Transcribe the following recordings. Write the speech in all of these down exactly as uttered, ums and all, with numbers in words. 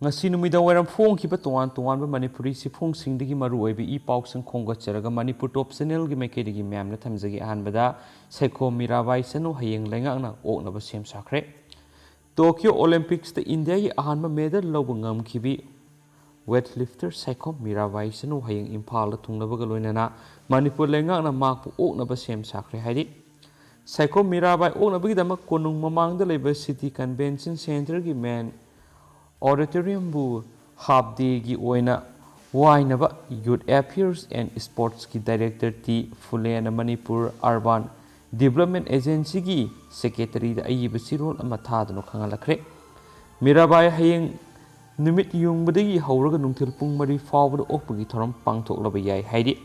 ꯉꯁꯤ ꯅꯨꯃꯤꯗꯥꯡ ꯋꯥꯏꯔꯝ ꯐꯣꯡꯈꯤꯕ ꯇꯣꯉꯥꯟ ꯇꯣꯉꯥꯟꯕ ꯃꯅꯤꯄꯨꯔꯤ ꯆꯦꯐꯣꯡꯁꯤꯡꯗꯒꯤ ꯃꯔꯨꯑꯣꯏꯕ ꯏ ꯄꯥꯎꯁꯤꯡ ꯈꯣꯝꯒꯠꯆꯔꯒ ꯃꯅꯤꯄꯨꯔ ꯇꯣꯞ ꯆꯦꯅꯦꯜꯒꯤ ꯃꯥꯏꯀꯩꯗꯒꯤ ꯃꯌꯥꯝꯗ ꯊꯝꯖꯒꯦ꯫ ꯑꯍꯥꯟꯕꯗ ꯁꯥꯏꯈꯣꯝ ꯃꯤꯔꯥꯕꯥꯏ ꯆꯅꯨ ꯍꯌꯦꯡ ꯂꯩꯉꯥꯛꯅ ꯑꯣꯛꯅꯕ ꯁꯦꯝ ꯁꯥꯈ꯭ꯔꯦ꯫ ꯇꯣꯀꯤꯌꯣ ꯑꯣꯂꯤꯝꯄꯤꯛꯁꯇ ꯏꯟꯗꯤꯌꯥꯒꯤ ꯑꯍꯥꯟꯕ ꯃꯦꯗꯜ ꯂꯧꯕ ꯉꯝꯈꯤꯕꯤ ꯋꯦꯠ ꯂꯤꯐꯇꯔ ꯁꯥꯏꯈꯣꯝ ꯃꯤꯔꯥꯕꯥꯏ ꯆꯅꯨ ꯍꯌꯦꯡ ꯏꯝꯐꯥꯜꯗ ꯊꯨꯡꯂꯕꯒ ꯂꯣꯏꯅꯅ ꯃꯅꯤꯄꯨꯔ ꯂꯩꯉꯥꯛꯅ ꯃꯍꯥꯛꯄꯨ ꯑꯣꯛꯅꯕ ꯁꯦꯝ ꯁꯥꯈ꯭ꯔꯦ ꯍꯥꯏꯔꯤ꯫ ꯁꯥꯏꯈꯣꯝ ꯃꯤꯔꯥꯕꯥꯏ ꯑꯣꯛꯅꯕꯒꯤꯗꯃꯛ ꯀꯣꯅꯨꯡ ꯃꯃꯥꯡꯗ ꯂꯩꯕ ꯁꯤꯇꯤ ꯀꯟꯚꯦꯟꯁꯟ ꯁꯦꯟꯇꯔꯒꯤ ꯃꯦꯟ ꯑꯣꯗꯤꯇꯣꯔꯤꯌꯝꯕꯨ ꯍꯥꯞ ꯗꯦꯒꯤ ꯑꯣꯏꯅ ꯋꯥꯏꯅꯕ ꯌꯨꯠ ꯑꯦꯐꯤꯌꯔꯁ ꯑꯦꯟ ꯁ꯭ꯄꯣꯔꯠꯁꯀꯤ ꯗꯥꯏꯔꯦꯛꯇꯔ ꯇꯤ ꯐꯨꯂꯦꯅ ꯃꯅꯤꯄꯨꯔ ꯑꯔꯕꯥꯟ ꯗꯤꯕ꯭ꯂꯞꯃꯦꯟ ꯑꯦꯖꯦꯟꯁꯤꯒꯤ ꯁꯦꯀ꯭ꯔꯦꯇꯔꯤꯗ ꯑꯏꯕ ꯆꯦꯔꯣꯜ ꯑꯃ ꯊꯥꯗꯨꯅ ꯈꯪꯍꯜꯂꯛꯈ꯭ꯔꯦ꯫ ꯃꯤꯔꯥꯕꯥꯏ ꯍꯌꯦꯡ ꯅꯨꯃꯤꯠ ꯌꯨꯡꯕꯗꯒꯤ ꯍꯧꯔꯒ ꯅꯨꯡꯊꯤꯜ ꯄꯨꯡ ꯃꯔꯤ ꯐꯥꯎꯕꯗ ꯑꯣꯛꯄꯒꯤ ꯊꯧꯔꯝ ꯄꯥꯡꯊꯣꯛꯂꯕ ꯌꯥꯏ ꯍꯥꯏꯔꯤ꯫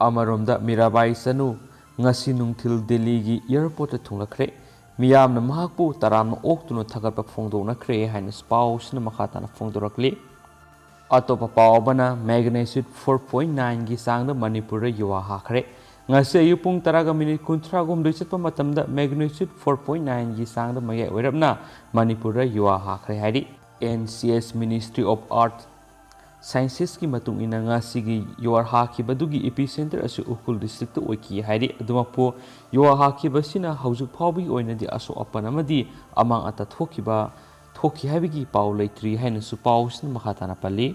ꯑꯃꯔꯣꯝꯗ ꯃꯤꯔꯥꯕꯥꯏ ꯆꯅꯨ ꯉꯁꯤ ꯅꯨꯡꯊꯤꯜ ꯗꯤꯜꯂꯤꯒꯤ ꯑꯦꯌꯔꯄꯣꯔꯠꯇ ꯊꯨꯡꯂꯛꯈ꯭ꯔꯦ꯫ ꯃꯤꯌꯥꯝꯅ ꯃꯍꯥꯛꯄꯨ ꯇꯔꯥꯝꯅ ꯑꯣꯛꯇꯨꯅ ꯊꯥꯒꯠꯄ ꯐꯣꯡꯗꯣꯛꯅꯈ꯭ꯔꯦ ꯍꯥꯏꯅ ꯄꯥꯎꯁꯤꯅ ꯃꯈꯥ ꯇꯥꯅ ꯐꯣꯡꯗꯣꯔꯛꯂꯤ꯫ ꯑꯇꯣꯞꯄ ꯄꯥꯎ ꯑꯃꯅ magnitude four point nineꯒꯤ ꯆꯥꯡꯗ ꯃꯅꯤꯄꯨꯔꯗ ꯌꯨꯍꯥ ꯍꯥꯈ꯭ꯔꯦ꯫ ꯉꯁꯤ ꯑꯌꯨꯛ ꯄꯨꯡ ꯇꯔꯥꯒ ꯃꯤꯅꯤꯠ ꯀꯨꯟꯊ꯭ꯔꯥꯒꯨꯝꯗꯣꯏ ꯆꯠꯄ ꯃꯇꯝꯗ magnitude four point nineꯒꯤ ꯆꯥꯡꯗ ꯃꯌꯥꯏ ꯑꯣꯏꯔꯞꯅ ꯃꯅꯤꯄꯨꯔꯗ ꯌꯨꯍꯥ ꯍꯥꯈ꯭ꯔꯦ ꯍꯥꯏꯔꯤ꯫ N C S Ministry of Earth Scienceꯀꯤ ꯃꯇꯨꯡ ꯏꯟꯅ ꯉꯁꯤꯒꯤ ꯌꯨꯍꯥ ꯍꯥꯈꯤꯕꯗꯨꯒꯤ ꯏꯄꯤ ꯁꯦꯟꯇꯔ ꯑꯁꯤ ꯎꯈ꯭ꯔꯨꯜ ꯗꯤꯁꯇ꯭ꯔꯤꯛꯇ ꯑꯣꯏꯈꯤ ꯍꯥꯏꯔꯤ꯫ ꯑꯗꯨꯃꯛꯄꯨ ꯌꯨꯍꯥ ꯍꯥꯈꯤꯕꯁꯤꯅ ꯍꯧꯖꯤꯛ ꯐꯥꯎꯕꯒꯤ ꯑꯣꯏꯅꯗꯤ ꯑꯁꯣꯛ ꯑꯄꯟ ꯑꯃꯗꯤ ꯑꯃꯥꯡ ꯑꯇꯥ ꯊꯣꯛꯈꯤꯕ ꯊꯣꯛꯈꯤ ꯍꯥꯏꯕꯒꯤ ꯄꯥꯎ ꯂꯩꯇ꯭ꯔꯤ ꯍꯥꯏꯅꯁꯨ ꯄꯥꯎꯁꯤꯅ ꯃꯈꯥ ꯇꯥꯅ ꯄꯜꯂꯤ꯫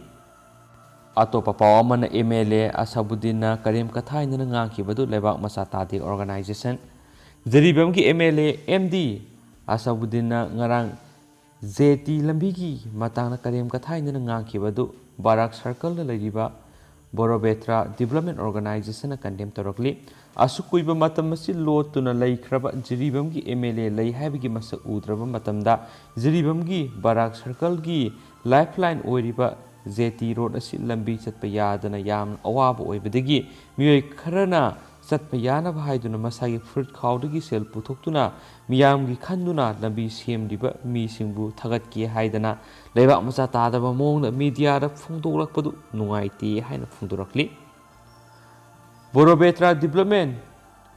ꯑꯇꯣꯞꯄ ꯄꯥꯎ ꯑꯃꯅ ꯑꯦꯝ ꯑꯦꯜ ꯑꯦ ꯑꯁꯥꯕꯨꯗꯤꯟꯅ ꯀꯔꯦꯝ ꯀꯊꯥꯏꯅꯅ ꯉꯥꯡꯈꯤꯕꯗꯨ ꯂꯩꯕꯥꯛ ꯃꯆꯥ ꯇꯥꯗꯦ ꯑꯣꯔꯒꯅꯥꯏꯖꯦꯁꯟ꯫ ꯖꯤꯔꯤꯕꯥꯝꯒꯤ M L A M D ꯑꯁꯥꯕꯨꯗꯤꯟꯅ ꯉꯔꯥꯡ ꯖꯦ ꯇꯤ ꯂꯝꯕꯤꯒꯤ ꯃꯇꯥꯡꯗ ꯀꯔꯦꯝ ꯀꯊꯥꯏꯅꯅ ꯉꯥꯡꯈꯤꯕ ꯑꯗꯨ ꯕꯥꯔꯥꯛ ꯁꯔꯀꯜꯗ ꯂꯩꯔꯤꯕ ꯕꯣꯔꯣꯕꯦꯇ꯭ꯔꯥ ꯗꯤꯕ꯭ꯂꯞꯃꯦꯟ ꯑꯣꯔꯒꯅꯥꯏꯖꯦꯁꯟꯅ ꯀꯟꯗꯦꯝ ꯇꯧꯔꯛꯂꯤ꯫ ꯑꯁꯨꯛ ꯀꯨꯏꯕ ꯃꯇꯝ ꯑꯁꯤ ꯂꯣꯠꯇꯨꯅ ꯂꯩꯈ꯭ꯔꯕ ꯖꯤꯔꯤꯕꯥꯝꯒꯤ ꯑꯦꯝ ꯑꯦꯜ ꯑꯦ ꯂꯩ ꯍꯥꯏꯕꯒꯤ ꯃꯁꯛ ꯎꯗ꯭ꯔꯕ ꯃꯇꯝꯗ ꯖꯤꯔꯤꯕꯥꯝꯒꯤ ꯕꯥꯔꯥꯛ ꯁꯔꯀꯜꯒꯤ ꯂꯥꯏꯐ ꯂꯥꯏꯟ ꯑꯣꯏꯔꯤꯕ ꯖꯦ ꯇꯤ ꯔꯣꯗ ꯑꯁꯤ ꯂꯝꯕꯤ ꯆꯠꯄ ꯌꯥꯗꯅ ꯌꯥꯝꯅ ꯑꯋꯥꯕ ꯑꯣꯏꯕꯗꯒꯤ ꯃꯤꯑꯣꯏ ꯈꯔꯅ ꯆꯠꯄ ꯌꯥꯅꯕ ꯍꯥꯏꯗꯨꯅ ꯃꯁꯥꯒꯤ ꯐꯨꯔꯤꯠ ꯈꯥꯎꯗꯒꯤ ꯁꯦꯜ ꯄꯨꯊꯣꯛꯇꯨꯅ ꯃꯤꯌꯥꯝꯒꯤ ꯈꯟꯗꯨꯅ ꯂꯝꯕꯤ ꯁꯦꯝꯂꯤꯕ ꯃꯤꯁꯤꯡꯕꯨ ꯊꯥꯒꯠꯀꯦ ꯍꯥꯏꯗꯅ ꯂꯩꯕꯥꯛ ꯃꯆꯥ ꯇꯥꯗꯕ ꯃꯑꯣꯡꯗ ꯃꯤꯗꯤꯌꯥꯗ ꯐꯣꯡꯗꯣꯛꯂꯛꯄꯗꯨ ꯅꯨꯡꯉꯥꯏꯇꯦ ꯍꯥꯏꯅ ꯐꯣꯡꯗꯣꯔꯛꯂꯤ꯫ ꯕꯣꯔꯣꯕꯦꯇ꯭ꯔꯥ ꯗꯤꯕ꯭ꯂꯞꯃꯦꯟ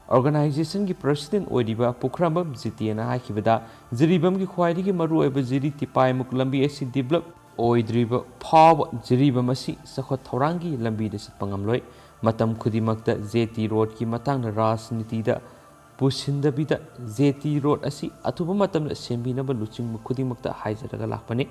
ꯑꯣꯔꯒꯅꯥꯏꯖꯦꯁꯟꯒꯤ ꯄ꯭ꯔꯁꯤꯗꯦꯟ ꯑꯣꯏꯔꯤꯕ ꯄꯨꯈ꯭ꯔꯝꯕꯝ ꯖꯤꯇꯦꯅ ꯍꯥꯏꯈꯤꯕꯗ, ꯖꯤꯔꯤꯕꯥꯝꯒꯤ ꯈ꯭ꯋꯥꯏꯗꯒꯤ ꯃꯔꯨꯑꯣꯏꯕ ꯖꯤꯔꯤ ꯇꯤꯄꯥꯏꯃꯨꯛ ꯂꯝꯕꯤ ꯑꯁꯤ ꯗꯤꯕ꯭ꯂꯞ ꯑꯣꯏꯗ꯭ꯔꯤꯕ ꯐꯥꯎꯕ ꯖꯤꯔꯤꯕꯥꯝ ꯑꯁꯤ ꯆꯥꯎꯈꯠ ꯊꯧꯔꯥꯡꯒꯤ ꯂꯝꯕꯤꯗ ꯆꯠꯄ ꯉꯝꯂꯣꯏ꯫ ꯃꯇꯝ ꯈꯨꯗꯤꯡꯃꯛꯇ ꯖꯦ ꯇꯤ ꯔꯣꯗꯀꯤ ꯃꯇꯥꯡꯗ ꯔꯥꯖꯅꯤꯇꯤꯗ ꯄꯨꯁꯤꯟꯗꯕꯤꯗ ꯖꯦ ꯇꯤ ꯔꯣꯗ ꯑꯁꯤ ꯑꯊꯨꯕ ꯃꯇꯝꯗ ꯁꯦꯝꯕꯤꯅꯕ ꯂꯨꯆꯤꯡꯕ ꯈꯨꯗꯤꯡꯃꯛꯇ ꯍꯥꯏꯖꯔꯒ ꯂꯥꯛꯄꯅꯤ꯫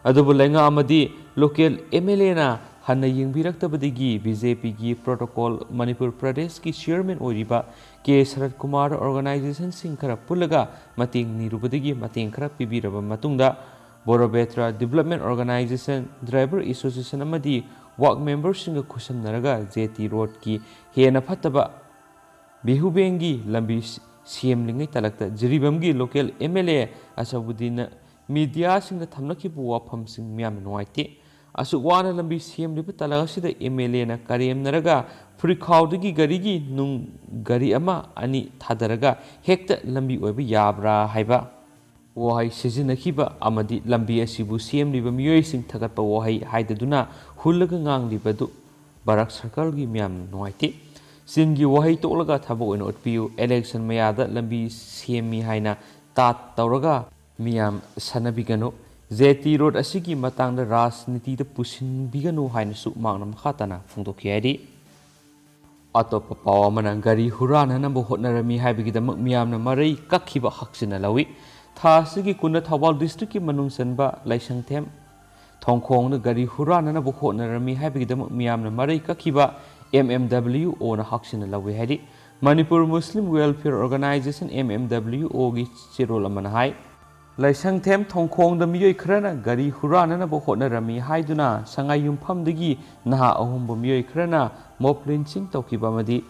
ꯑꯗꯨꯕꯨ ꯂꯩꯉꯥꯛ ꯑꯃꯗꯤ ꯂꯣꯀꯦꯜ ꯑꯦꯝ ꯑꯦꯜ ꯑꯦꯅ ꯍꯟꯅ ꯌꯦꯡꯕꯤꯔꯛꯇꯕꯗꯒꯤ ꯕꯤ ꯖꯦ ꯄꯤꯒꯤ ꯄ꯭ꯔꯣꯇꯣꯀꯣꯜ ꯃꯅꯤꯄꯨꯔ ꯄ꯭ꯔꯗꯦꯁꯀꯤ ꯆꯤꯌꯔꯃꯦꯟ ꯑꯣꯏꯔꯤꯕ ꯀꯦ ꯁꯔꯠ ꯀꯨꯃꯥꯔ ꯑꯣꯔꯒꯅꯥꯏꯖꯦꯁꯟꯁꯤꯡ ꯈꯔ ꯄꯨꯜꯂꯒ ꯃꯇꯦꯡ ꯅꯤꯔꯨꯕꯗꯒꯤ ꯃꯇꯦꯡ ꯈꯔ ꯄꯤꯕꯤꯔꯕ ꯃꯇꯨꯡꯗ ꯕꯣꯔꯣꯕꯦꯇ꯭ꯔ ꯗꯤꯕꯦꯂꯞꯃꯦꯟ ꯑꯣꯔꯒꯅꯥꯏꯖꯦꯁꯟ, ꯗ꯭ꯔꯥꯏꯚꯔ ꯑꯦꯁꯣꯁꯤꯌꯦꯁꯟ ꯑꯃꯗꯤ ꯋꯥꯔꯗ ꯃꯦꯝꯕꯔꯁꯤꯡꯒ ꯈꯨꯠꯁꯝꯅꯔꯒ ꯖꯦ ꯇꯤ ꯔꯣꯗꯀꯤ ꯍꯦꯟꯅ ꯐꯠꯇꯕ ꯕꯤꯍꯨꯕꯦꯡꯒꯤ ꯂꯝꯕꯤ ꯁꯦꯝꯂꯤꯉꯩ ꯇꯥꯂꯛꯇ ꯖꯤꯔꯤꯕꯥꯝꯒꯤ ꯂꯣꯀꯦꯜ ꯑꯦꯝ ꯑꯦꯜ ꯑꯦ ꯑꯁꯕꯨꯗꯤꯟꯅ ꯃꯤꯗꯤꯌꯥꯁꯤꯡꯗ ꯊꯝꯂꯛꯈꯤꯕ ꯋꯥꯐꯝꯁꯤꯡ ꯃꯤꯌꯥꯝꯅ ꯅꯨꯡꯉꯥꯏꯇꯦ꯫ ꯑꯁꯨꯛ ꯋꯥꯅ ꯂꯝꯕꯤ ꯁꯦꯝꯂꯤꯕ ꯇꯥꯂꯛ ꯑꯁꯤꯗ ꯑꯦꯝ ꯑꯦꯜ ꯑꯦꯅ ꯀꯔꯦꯝꯅꯔꯒ ꯐꯨꯔꯤꯈꯥꯎꯗꯒꯤ ꯒꯥꯔꯤꯒꯤ ꯅꯨꯡ ꯒꯥꯔꯤ ꯑꯃ ꯑꯅꯤ ꯊꯥꯗꯔꯒ ꯍꯦꯛꯇ ꯂꯝꯕꯤ ꯑꯣꯏꯕ ꯌꯥꯕ꯭ꯔꯥ ꯍꯥꯏꯕ ꯋꯥꯍꯩ ꯁꯤꯖꯤꯟꯅꯈꯤꯕ ꯑꯃꯗꯤ ꯂꯝꯕꯤ ꯑꯁꯤꯕꯨ ꯁꯦꯝꯂꯤꯕ ꯃꯤꯑꯣꯏꯁꯤꯡ ꯊꯥꯒꯠꯄ ꯋꯥꯍꯩ ꯍꯥꯏꯗꯗꯨꯅ ꯍꯨꯜꯂꯒ ꯉꯥꯡꯂꯤꯕꯗꯨ ꯕꯔꯥꯛ ꯁꯔꯀꯜꯒꯤ ꯃꯤꯌꯥꯝꯅ ꯅꯨꯡꯉꯥꯏꯇꯦ꯫ ꯆꯤꯟꯒꯤ ꯋꯥꯍꯩ ꯇꯣꯛꯂꯒ ꯊꯕꯛ ꯑꯣꯏꯅ ꯎꯠꯄꯤꯌꯨ꯫ ꯏꯂꯦꯛꯁꯟ ꯃꯌꯥꯗ ꯂꯝꯕꯤ ꯁꯦꯝꯃꯤ ꯍꯥꯏꯅ ꯇꯥꯠ ꯇꯧꯔꯒ ꯃꯤꯌꯥꯝ ꯁꯥꯟꯅꯕꯤꯒꯅꯨ꯫ ꯖꯦ ꯇꯤ ꯔꯣꯗ ꯑꯁꯤꯒꯤ ꯃꯇꯥꯡꯗ ꯔꯥꯖꯅꯤꯇꯤꯗ ꯄꯨꯁꯤꯟꯕꯤꯒꯅꯨ ꯍꯥꯏꯅꯁꯨ ꯃꯍꯥꯛꯅ ꯃꯈꯥ ꯇꯥꯅ ꯐꯣꯡꯗꯣꯛꯈꯤ ꯍꯥꯏꯔꯤ꯫ ꯑꯇꯣꯞꯄ ꯄꯥꯎ ꯑꯃꯅ ꯒꯥꯔꯤ ꯍꯨꯔꯥꯟꯅꯅꯕ ꯍꯣꯠꯅꯔꯝꯃꯤ ꯍꯥꯏꯕꯒꯤꯗꯃꯛ ꯃꯤꯌꯥꯝꯅ ꯃꯔꯩ ꯀꯛꯈꯤꯕ ꯍꯛꯆꯤꯟꯅ ꯂꯧꯏ꯫ ꯊꯥ ꯑꯁꯤꯒꯤ ꯀꯨꯟꯗ ꯊꯧꯕꯥꯜ ꯗꯤꯁꯇ꯭ꯔꯤꯛꯀꯤ ꯃꯅꯨꯡ ꯆꯟꯕ ꯂꯩꯁꯪꯊꯦꯝ ꯊꯣꯡꯈꯣꯡꯗ ꯒꯥꯔꯤ ꯍꯨꯔꯥꯟꯅꯅꯕ ꯍꯣꯠꯅꯔꯝꯃꯤ ꯍꯥꯏꯕꯒꯤꯗꯃꯛ ꯃꯤꯌꯥꯝꯅ ꯃꯔꯩ ꯀꯛꯈꯤꯕ ꯑꯦꯝ ꯑꯦꯝ ꯗꯕ꯭ꯂꯤꯌꯨ ꯑꯣꯅ ꯍꯛꯆꯤꯟꯅ ꯂꯧꯏ ꯍꯥꯏꯔꯤ꯫ ꯃꯅꯤꯄꯨꯔ ꯃꯨꯁꯂꯤꯝ ꯋꯦꯜꯐꯤꯌꯔ ꯑꯣꯔꯒꯅꯥꯏꯖꯦꯁꯟ, ꯑꯦꯝ ꯑꯦꯝ ꯗꯕ꯭ꯂꯤꯌꯨ ꯑꯣꯒꯤ ꯆꯦꯔꯣꯜ ꯑꯃꯅ ꯍꯥꯏ, ꯂꯩꯁꯪꯊꯦꯝ ꯊꯣꯡꯈꯣꯡꯗ ꯃꯤꯑꯣꯏ ꯈꯔꯅ ꯒꯥꯔꯤ ꯍꯨꯔꯥꯟꯅꯅꯕ ꯍꯣꯠꯅꯔꯝꯃꯤ ꯍꯥꯏꯗꯨꯅ ꯁꯉꯥꯏꯌꯨꯝꯐꯝꯗꯒꯤ ꯅꯍꯥ ꯑꯍꯨꯝꯕꯨ ꯃꯤꯑꯣꯏ ꯈꯔꯅ mob lynching ꯇꯧꯈꯤꯕ ꯑꯃꯗꯤ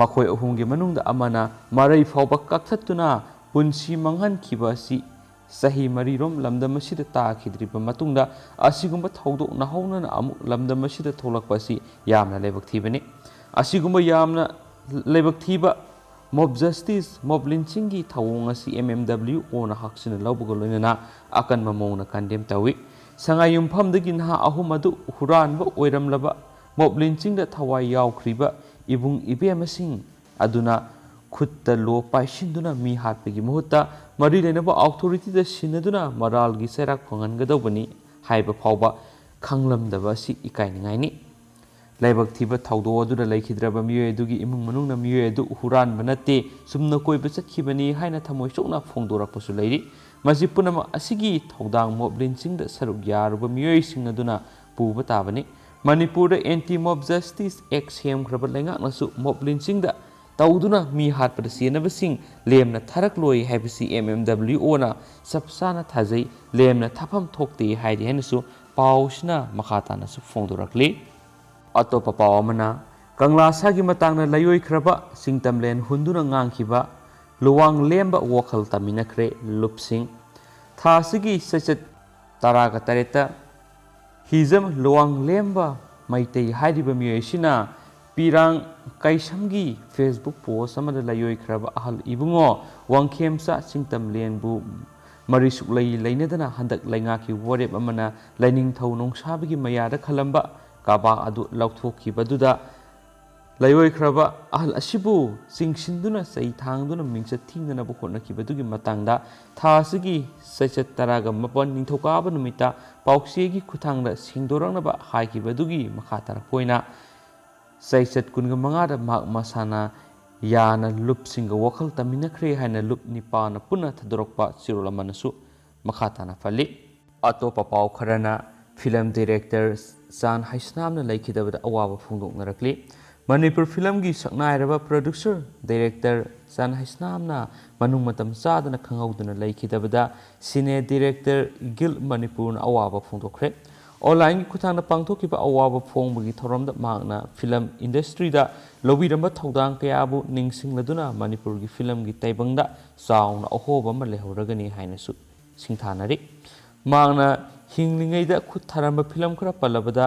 ꯃꯈꯣꯏ ꯑꯍꯨꯝꯒꯤ ꯃꯅꯨꯡꯗ ꯑꯃꯅ ꯃꯔꯩ ꯐꯥꯎꯕ ꯀꯛꯊꯠꯇꯨꯅ ꯄꯨꯟꯁꯤ ꯃꯥꯡꯍꯟꯈꯤꯕ ꯑꯁꯤ ꯆꯍꯤ ꯃꯔꯤꯔꯣꯝ ꯂꯝꯗꯝ ꯑꯁꯤꯗ ꯇꯥꯈꯤꯗ꯭ꯔꯤꯕ ꯃꯇꯨꯡꯗ ꯑꯁꯤꯒꯨꯝꯕ ꯊꯧꯗꯣꯛ ꯅꯧꯍꯧꯅꯅ ꯑꯃꯨꯛ ꯂꯝꯗꯝ ꯑꯁꯤꯗ ꯊꯣꯛꯂꯛꯄ ꯑꯁꯤ ꯌꯥꯝꯅ ꯂꯥꯏꯕꯛ ꯊꯤꯕꯅꯤ꯫ ꯑꯁꯤꯒꯨꯝꯕ ꯌꯥꯝꯅ ꯂꯥꯏꯕꯛ ꯊꯤꯕ mob justice, mob lynchingꯒꯤ ꯊꯧꯑꯣꯡ ꯑꯁꯤ ꯑꯦꯝ ꯑꯦꯝ ꯗꯕ꯭ꯂꯤꯌꯨ ꯑꯣꯅ ꯍꯛꯆꯤꯟꯅ ꯂꯧꯕꯒ ꯂꯣꯏꯅꯅ ꯑꯀꯟꯕ ꯃꯑꯣꯡꯗ condemn ꯇꯧꯏ꯫ ꯁꯉꯥꯏꯌꯨꯝꯐꯝꯗꯒꯤ ꯅꯍꯥ ꯑꯍꯨꯝ ꯑꯗꯨ ꯍꯨꯔꯥꯟꯕ ꯑꯣꯏꯔꯝꯂꯕ mob lynchingꯗ ꯊꯋꯥꯏ ꯌꯥꯎꯈ꯭ꯔꯤꯕ ꯏꯕꯨꯡ ꯏꯕꯦꯝꯃꯁꯤꯡ ꯑꯗꯨꯅ ꯈꯨꯠꯇ law ꯄꯥꯏꯁꯤꯟꯗꯨꯅ ꯃꯤ ꯍꯥꯠꯄꯒꯤ ꯃꯍꯨꯠꯇ ꯃꯔꯤ ꯂꯩꯅꯕ authorityꯗ ꯁꯤꯟꯅꯗꯨꯅ ꯃꯔꯥꯜꯒꯤ ꯆꯩꯔꯥꯛ ꯐꯪꯍꯟꯒꯗꯧꯕꯅꯤ꯫ ꯍꯥꯏꯕ ꯐꯥꯎꯕ ꯈꯪꯂꯝꯗꯕ ꯑꯁꯤ ꯏꯀꯥꯏꯅꯤꯡꯉꯥꯏꯅꯤ꯫ ꯂꯥꯏꯕꯛ ꯊꯤꯕ ꯊꯧꯗꯣꯛ ꯑꯗꯨꯗ ꯂꯩꯈꯤꯗ꯭ꯔꯕ ꯃꯤꯑꯣꯏ ꯑꯗꯨꯒꯤ ꯏꯃꯨꯡ ꯃꯅꯨꯡꯅ ꯃꯤꯑꯣꯏ ꯑꯗꯨ ꯍꯨꯔꯥꯟꯕ ꯅꯠꯇꯦ, ꯆꯨꯝꯅ ꯀꯣꯏꯕ ꯆꯠꯈꯤꯕꯅꯤ ꯍꯥꯏꯅ ꯊꯃꯣꯏ ꯁꯣꯛꯅ ꯐꯣꯡꯗꯣꯔꯛꯄꯁꯨ ꯂꯩꯔꯤ꯫ ꯃꯁꯤ ꯄꯨꯝꯅꯃꯛ ꯑꯁꯤꯒꯤ ꯊꯧꯗꯥꯡ ꯃꯣꯕ ꯂꯤꯟꯆꯤꯡꯗ ꯁꯔꯨꯛ ꯌꯥꯔꯨꯕ ꯃꯤꯑꯣꯏꯁꯤꯡ ꯑꯗꯨꯅ ꯄꯨꯕ ꯇꯥꯕꯅꯤ꯫ ꯃꯅꯤꯄꯨꯔꯗ Anti Mob Justice Act ꯁꯦꯝꯈ꯭ꯔꯕ ꯂꯩꯉꯥꯛꯅꯁꯨ mop ꯂꯤꯟꯆꯤꯡꯗ ꯇꯧꯗꯨꯅ ꯃꯤ ꯍꯥꯠꯄꯗ ꯆꯦꯟꯅꯕꯁꯤꯡ ꯂꯦꯝꯅ ꯊꯥꯔꯛꯂꯣꯏ ꯍꯥꯏꯕꯁꯤ M M W O ꯅ ꯆꯞ ꯆꯥꯅ ꯊꯥꯖꯩ꯫ ꯂꯦꯝꯅ ꯊꯥꯐꯝ ꯊꯣꯛꯇꯦ ꯍꯥꯏꯔꯤ ꯍꯥꯏꯅꯁꯨ ꯄꯥꯎꯁꯤꯅ ꯃꯈꯥ ꯇꯥꯅꯁꯨ ꯐꯣꯡꯗꯣꯔꯛꯂꯤ꯫ ꯑꯇꯣꯞꯄ ꯄꯥꯎ ꯑꯃꯅ, ꯀꯪꯂꯥꯁꯥꯒꯤ ꯃꯇꯥꯡꯗ ꯂꯥꯏꯑꯣꯏꯈ꯭ꯔꯕ ꯁꯤꯡꯇꯝꯂꯦꯟ ꯍꯨꯟꯗꯨꯅ ꯉꯥꯡꯈꯤꯕ ꯂꯨꯋꯥꯡ ꯂꯦꯝꯕ ꯋꯥꯈꯜ ꯇꯝꯃꯤꯟꯅꯈ꯭ꯔꯦ ꯂꯨꯞꯁꯤꯡ꯫ ꯊꯥ ꯑꯁꯤꯒꯤ ꯆꯩꯆꯠ ꯇꯔꯥꯒ ꯇꯔꯦꯠꯇ ꯍꯤꯖꯝ ꯂꯨꯋꯥꯡ ꯂꯦꯝꯕ ꯃꯩꯇꯩ ꯍꯥꯏꯔꯤꯕ ꯃꯤꯑꯣꯏ ꯑꯁꯤꯅ ꯄꯤꯔꯥꯡ ꯀꯩꯁꯝꯒꯤ Facebook post ꯑꯃꯗ ꯂꯥꯏꯑꯣꯏꯈ꯭ꯔꯕ ꯑꯍꯜ ꯏꯕꯨꯡꯉꯣ ꯋꯥꯡꯈꯦꯝꯆꯥ ꯁꯤꯡꯇꯝꯂꯦꯟꯕꯨ ꯃꯔꯤ ꯁꯨꯛꯂꯩ ꯂꯩꯅꯗꯅ ꯍꯟꯗꯛ ꯂꯩꯉꯥꯛꯀꯤ ꯋꯥꯔꯦꯞ ꯑꯃꯅ ꯂꯥꯏꯅꯤꯡꯊꯧ ꯅꯣꯡꯁꯥꯕꯒꯤ ꯃꯌꯥꯗ ꯈꯜꯂꯝꯕ ꯀꯥꯕꯥ ꯑꯗꯨ ꯂꯧꯊꯣꯛꯈꯤꯕꯗꯨꯗ ꯂꯥꯏꯑꯣꯏꯈ꯭ꯔꯕ ꯑꯍꯜ ꯑꯁꯤꯕꯨ ꯆꯤꯡꯁꯤꯟꯗꯨꯅ ꯆꯩ ꯊꯥꯡꯗꯨꯅ ꯃꯤꯡꯆꯠ ꯊꯤꯅꯅꯕ ꯍꯣꯠꯅꯈꯤꯕꯗꯨꯒꯤ ꯃꯇꯥꯡꯗ ꯊꯥ ꯑꯁꯤꯒꯤ ꯆꯩꯆꯠ ꯇꯔꯥꯒ ꯃꯥꯄꯟ ꯅꯤꯡꯊꯧꯀꯥꯕ ꯅꯨꯃꯤꯠꯇ ꯄꯥꯎꯆꯦꯒꯤ ꯈꯨꯠꯊꯥꯡꯗ ꯁꯦꯡꯗꯣꯔꯛꯅꯕ ꯍꯥꯏꯈꯤꯕꯗꯨꯒꯤ ꯃꯈꯥ ꯇꯥꯔꯛꯄ ꯑꯣꯏꯅ ꯆꯩꯆꯠ ꯀꯨꯟꯒ ꯃꯉꯥꯗ ꯃꯍꯥꯛ ꯃꯁꯥꯅ ꯌꯥꯅ ꯂꯨꯞꯁꯤꯡꯒ ꯋꯥꯈꯜ ꯇꯝꯃꯤꯟꯅꯈ꯭ꯔꯦ ꯍꯥꯏꯅ ꯂꯨꯞ ꯅꯤꯄꯥꯅ ꯄꯨꯟꯅ ꯊꯥꯗꯣꯔꯛꯄ ꯆꯦꯔꯣꯜ ꯑꯃꯅꯁꯨ ꯃꯈꯥ ꯇꯥꯅ ꯄꯜꯂꯤ꯫ ꯑꯇꯣꯞꯄ ꯄꯥꯎ ꯈꯔꯅ ꯐꯤꯂꯝ ꯗꯤꯔꯦꯛꯇꯔ ꯆꯥꯟ ꯍꯩꯁꯅꯥꯝꯅ ꯂꯩꯈꯤꯗꯕꯗ ꯑꯋꯥꯕ ꯐꯣꯡꯗꯣꯛꯅꯔꯛꯂꯤ꯫ ꯃꯅꯤꯄꯨꯔ ꯐꯤꯂꯝꯒꯤ ꯁꯛꯅꯥꯏꯔꯕ ꯄ꯭ꯔꯣꯗ꯭ꯌꯨꯁꯔ ꯗꯤꯔꯦꯛꯇꯔ ꯆꯥꯟ ꯍꯩꯁꯅꯥꯝꯅ ꯃꯅꯨꯡ ꯃꯇꯝ ꯆꯥꯗꯅ ꯈꯪꯍꯧꯗꯅ ꯂꯩꯈꯤꯗꯕꯗ ꯁꯤꯅꯦ ꯗꯤꯔꯦꯛꯇꯔ ꯒꯤꯜ ꯃꯅꯤꯄꯨꯔꯅ ꯑꯋꯥꯕ ꯐꯣꯡꯗꯣꯛꯈ꯭ꯔꯦ꯫ ꯑꯣꯟꯂꯥꯏꯟꯒꯤ ꯈꯨꯠꯊꯥꯡꯗ ꯄꯥꯡꯊꯣꯛꯈꯤꯕ ꯑꯋꯥꯕ ꯐꯣꯡꯕꯒꯤ ꯊꯧꯔꯝꯗ ꯃꯍꯥꯛꯅ ꯐꯤꯂꯝ ꯏꯟꯗꯁꯇ꯭ꯔꯤꯗ ꯂꯧꯕꯤꯔꯝꯕ ꯊꯧꯗꯥꯡ ꯀꯌꯥꯕꯨ ꯅꯤꯡꯁꯤꯡꯂꯗꯨꯅ ꯃꯅꯤꯄꯨꯔꯒꯤ ꯐꯤꯂꯝꯒꯤ ꯇꯥꯏꯕꯪꯗ ꯆꯥꯎꯅ ꯑꯍꯣꯕ ꯑꯃ ꯂꯩꯍꯧꯔꯒꯅꯤ ꯍꯥꯏꯅꯁꯨ ꯁꯤꯡꯊꯥꯅꯔꯤ꯫ ꯃꯍꯥꯛꯅ ꯍꯤꯡꯂꯤꯉꯩꯗ ꯈꯨꯠ ꯊꯥꯔꯝꯕ ꯐꯤꯂꯝ ꯈꯔ ꯄꯜꯂꯕꯗ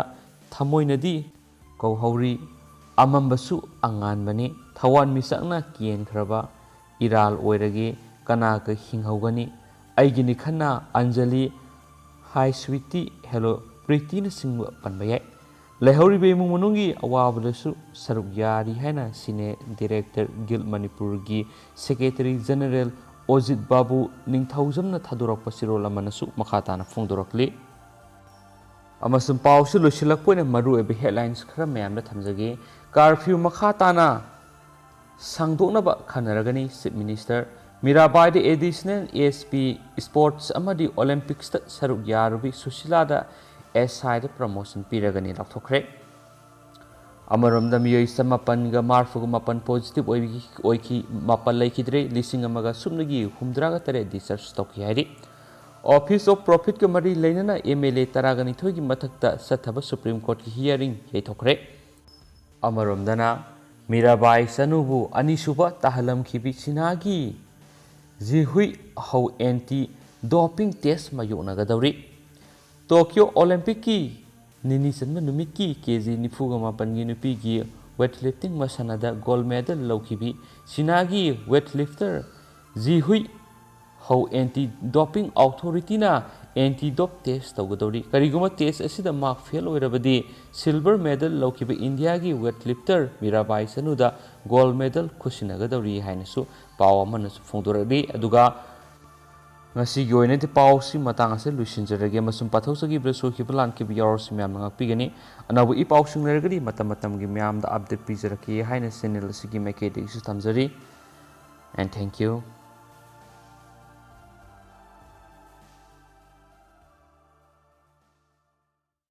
ꯊꯃꯣꯏꯅꯗꯤ ꯀꯧꯍꯧꯔꯤ, ꯑꯃꯝꯕꯁꯨ ꯑꯉꯥꯟꯕꯅꯤ, ꯊꯋꯥꯟꯃꯤꯆꯥꯛꯅ ꯀꯦꯟꯈ꯭ꯔꯕ ꯏꯔꯥꯜ ꯑꯣꯏꯔꯒꯦ, ꯀꯅꯥꯒ ꯍꯤꯡꯍꯧꯒꯅꯤ, ꯑꯩꯒꯤꯅꯤ ꯈꯟꯅ, ꯑꯟꯖꯂꯤ, ꯍꯥꯏ ꯁ꯭ꯋꯤꯇꯤ, ꯍꯦꯂꯣ ꯄ꯭ꯔꯤꯇꯤꯅꯆꯤꯡꯕ ꯄꯟꯕ ꯌꯥꯏ꯫ ꯂꯩꯍꯧꯔꯤꯕ ꯏꯃꯨꯡ ꯃꯅꯨꯡꯒꯤ ꯑꯋꯥꯕꯗꯁꯨ ꯁꯔꯨꯛ ꯌꯥꯔꯤ ꯍꯥꯏꯅ ꯁꯤꯅꯦ ꯗꯤꯔꯦꯛꯇꯔ ꯒꯤꯜ ꯃꯅꯤꯄꯨꯔꯒꯤ ꯁꯦꯀ꯭ꯔꯦꯇꯔꯤ ꯖꯦꯅꯔꯦꯜ ꯑꯣꯖꯤꯠ ꯕꯥꯕꯨ ꯅꯤꯡꯊꯧꯖꯝꯅ ꯊꯥꯗꯣꯔꯛꯄ ꯆꯦꯔꯣꯜ ꯑꯃꯅꯁꯨ ꯃꯈꯥ ꯇꯥꯅ ꯐꯣꯡꯗꯣꯔꯛꯂꯤ꯫ ꯑꯃꯁꯨꯡ ꯄꯥꯎꯁꯨ ꯂꯣꯏꯁꯤꯜꯂꯛꯄ ꯑꯣꯏꯅ ꯃꯔꯨꯑꯣꯏꯕ headlines ꯈꯔ ꯃꯌꯥꯝꯗ ꯊꯝꯖꯒꯦ꯫ Curfew ꯃꯈꯥ ꯇꯥꯅ ꯁꯥꯡꯗꯣꯛꯅꯕ ꯈꯟꯅꯔꯒꯅꯤ꯫ Chief Minister ꯃꯤꯔꯥꯕꯥꯏꯗ Additional SP Sports ꯑꯃꯗꯤ Olympicsꯇ ꯁꯔꯨꯛ ꯌꯥꯔꯨꯕꯤ ꯁꯨꯁꯤꯂꯥꯗ SIꯗ promotion ꯄꯤꯔꯒꯅꯤ ꯂꯥꯎꯊꯣꯛꯈ꯭ꯔꯦ꯫ ꯑꯃꯔꯣꯝꯗ ꯃꯤꯑꯣꯏ ꯆꯃꯥꯄꯟꯒ ꯃꯔꯐꯨꯒ ꯃꯥꯄꯟ positive ꯑꯣꯏꯈꯤ, ꯑꯣꯏꯈꯤ, ꯃꯥꯄꯟ ꯂꯩꯈꯤꯗ꯭ꯔꯦ, ꯂꯤꯁꯤꯡ ꯑꯃꯒ ꯁꯨꯞꯅꯒꯤ ꯍꯨꯝꯗ꯭ꯔꯥꯒ ꯇꯔꯦꯠ discharge ꯇꯧꯈꯤ ꯍꯥꯏꯔꯤ꯫ Office of Profitꯀ ꯃꯔꯤ ꯂꯩꯅꯅ MLA ꯇꯔꯥꯒ ꯅꯤꯊꯣꯏꯒꯤ ꯃꯊꯛꯇ ꯆꯠꯊꯕ Supreme Courtꯀꯤ hearing ꯌꯩꯊꯣꯛꯈ꯭ꯔꯦ꯫ ꯑꯃꯔꯣꯝꯗꯅ ꯃꯤꯔꯥꯕꯥꯏ ꯆꯅꯨꯕꯨ ꯑꯅꯤꯁꯨꯕ ꯇꯥꯍꯜꯂꯝꯈꯤꯕꯤ ꯆꯤꯅꯥꯒꯤ ꯖꯤꯍꯨꯏ ꯍꯧ anti doping test ꯃꯥꯌꯣꯛꯅꯒꯗꯧꯔꯤ꯫ Tokyo Olympicꯀꯤ ꯅꯤꯅꯤ ꯆꯟꯕ ꯅꯨꯃꯤꯠꯀꯤ KG ꯅꯤꯐꯨꯒ ꯃꯥꯄꯟꯒꯤ ꯅꯨꯄꯤꯒꯤ weightlifting ꯃꯁꯥꯟꯅꯗ gold medal ꯂꯧꯈꯤꯕꯤ ꯆꯤꯅꯥꯒꯤ weightlifter ꯖꯤꯍꯨꯏ ꯍꯧ anti doping authorityꯅ anti dope test ꯇꯧꯒꯗꯧꯔꯤ꯫ ꯀꯔꯤꯒꯨꯝꯕ test ꯑꯁꯤꯗ ꯃꯥ fail ꯑꯣꯏꯔꯕꯗꯤ silver medal ꯂꯧꯈꯤꯕ ꯏꯟꯗꯤꯌꯥꯒꯤ weightlifter ꯃꯤꯔꯥꯕꯥꯏ ꯆꯅꯨꯗ gold medal ꯈꯨꯠꯁꯤꯟꯅꯒꯗꯧꯔꯤ ꯍꯥꯏꯅꯁꯨ ꯄꯥꯎ ꯑꯃꯅꯁꯨ ꯐꯣꯡꯗꯣꯔꯛꯂꯤ꯫ ꯑꯗꯨꯒ ꯉꯁꯤꯒꯤ ꯑꯣꯏꯅꯗꯤ ꯄꯥꯎꯁꯤ ꯃꯇꯥꯡ ꯑꯁꯤꯗ ꯂꯣꯏꯁꯤꯟꯖꯔꯒꯦ, ꯑꯃꯁꯨꯡ ꯄꯥꯊꯣꯛꯆꯈꯤꯕꯗ ꯁꯣꯏꯈꯤꯕ ꯂꯥꯟꯈꯤꯕ ꯌꯥꯎꯔꯁꯨ ꯃꯌꯥꯝꯅ ꯉꯥꯛꯄꯤꯒꯅꯤ꯫ ꯑꯅꯧꯕ ꯏ ꯄꯥꯎꯁꯤꯡ ꯂꯩꯔꯒꯗꯤ ꯃꯇꯝ ꯃꯇꯝꯒꯤ ꯃꯌꯥꯝꯗ update ꯄꯤꯖꯔꯛꯀꯦ ꯍꯥꯏꯅ channel ꯑꯁꯤꯒꯤ ꯃꯥꯏꯀꯩꯗꯒꯤꯁꯨ ꯊꯝꯖꯔꯤ꯫ And thank you.